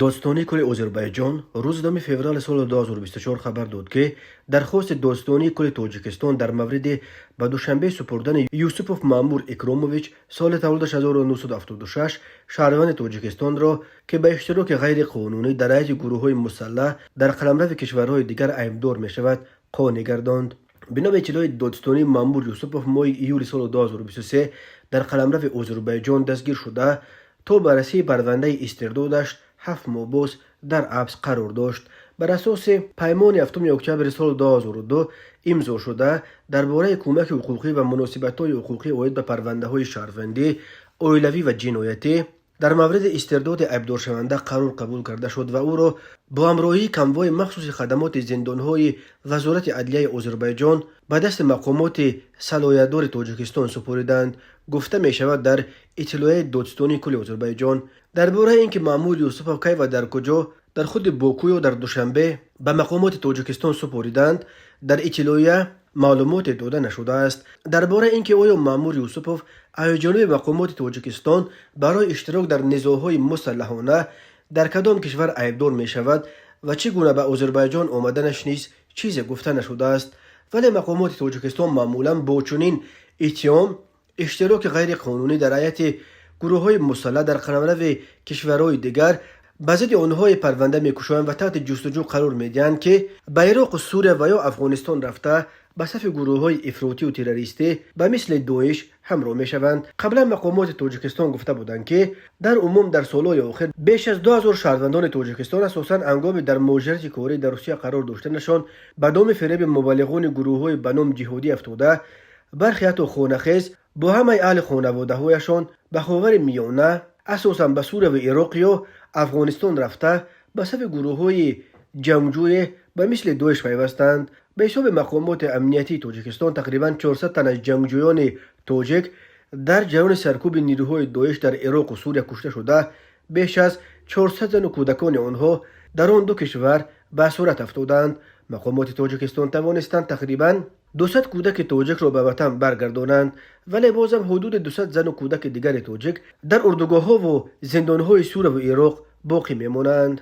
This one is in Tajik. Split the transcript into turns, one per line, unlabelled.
Додситонии кулли Озарбойҷон рӯзи 2 феврали соли 2024 хабар дод, ки дархости Додситонии кулли Тоҷикистон дар мавриди ба Душанбе супурдани Юсупов Маъмур Икромович, соли таваллудаш 1976, шаҳрванди Тоҷикистонро, ки ба иштироки ғайриқонунӣ дар ҳайати гурӯҳҳои мусаллаҳ дар қаламрави кишварҳои дигар айбдор мешавад, қонеъ гардонд. Бино ба иттилои додситонӣ, Маъмур Юсупов моҳи июли соли 2023 дар қаламрави Озарбойҷон дастгир шуда, то баррасии парвандаи истирдодаш 7 моҳ боз дар ҳабс қарор дошт. Бар асоси паймони 7 октябри соли 2002 имзошуда дар бораи кӯмаки ҳуқуқӣ ва муносибатҳои ҳуқуқӣ оид ба парвандаҳои шаҳрвандӣ, оилавӣ ва ҷиноятӣ дар мавриди истирдоди айбдоршаванда қарор қабул карда шуд ва ӯро бо ҳамроҳии конвойи махсуси хадамоти зиндонҳои Вазорати адлияи Озарбойҷон ба дасти мақомоти салоҳиятдори Тоҷикистон супориданд, гуфта мешавад дар иттилоияи Додситонии кулли Озарбойҷон. Дар бораи ин ки Маъмур Юсупов кай ва дар куҷо, дар худи Боку ё дар Душанбе, ба мақомоти Тоҷикистон супориданд, дар иттилоия маълумоте дода нашудааст. Дар бораи ин ки оё Маъмур Юсупов аз ҷониби мақомоти Тоҷикистон барои иштирок дар низоъҳои мусаллаҳона дар кадом кишвар айбдор мешавад ва чӣ гуна ба Озарбойҷон омаданаш низ чизе гуфта нашудааст. Вале мақомоти Тоҷикистон маъмулан бо чунин иттиҳом, иштироки ғайриқонунӣ дар ҳайати гурӯҳҳои мусаллаҳ дар қаламрави кишварҳои дигар, ба зидди онҳое парванда мекушоянд ва таҳти ҷустуҷӯ қарор медиҳанд, ки ба Ироқу Сурия ва ё Афғонистон рафта, ба сафи гурӯҳҳои ифротию террористӣ ба мисли Доиш ҳамроҳ мешаванд. Қаблан мақомоти Тоҷикистон гуфта буданд, ки дар умум дар солҳои охир беш аз 2000 шаҳрвандони Тоҷикистон, асосан ҳангоми дар муҳоҷирати корӣ дар Русия қарор доштанашон, ба доми фиреби мубаллиғони гурӯҳҳои ба ном ҷиҳодӣ афтода, бархе ҳатто хонахез бо ҳамаи аҳли хонаводаҳояшон ба Ховари Миёна, асосан ба Сурия ва Ироқ ё Афғонистон рафта, ба сафи гурӯҳҳои ҷангҷӯе ба мисли Доиш пайвастанд. Ба ҳисоби мақомоти амниятии Тоҷикистон, тақрибан 400 тан аз ҷангҷӯёни тоҷик дар ҷараёни саркӯби нирӯҳои Доиш дар Ироқу Сурия кушта шуда, беш аз 400 зану кӯдакони онҳо дар он ду кишвар ба асорат афтоданд. Мақомоти Тоҷикистон тавонистанд тақрибан 200 кӯдаки тоҷикро ба ватан баргардонанд, вале бозам ҳудуди 200 зану кӯдаки дигари тоҷик дар урдугоҳҳову зиндонҳои Сурияву Ироқ боқӣ мемонанд.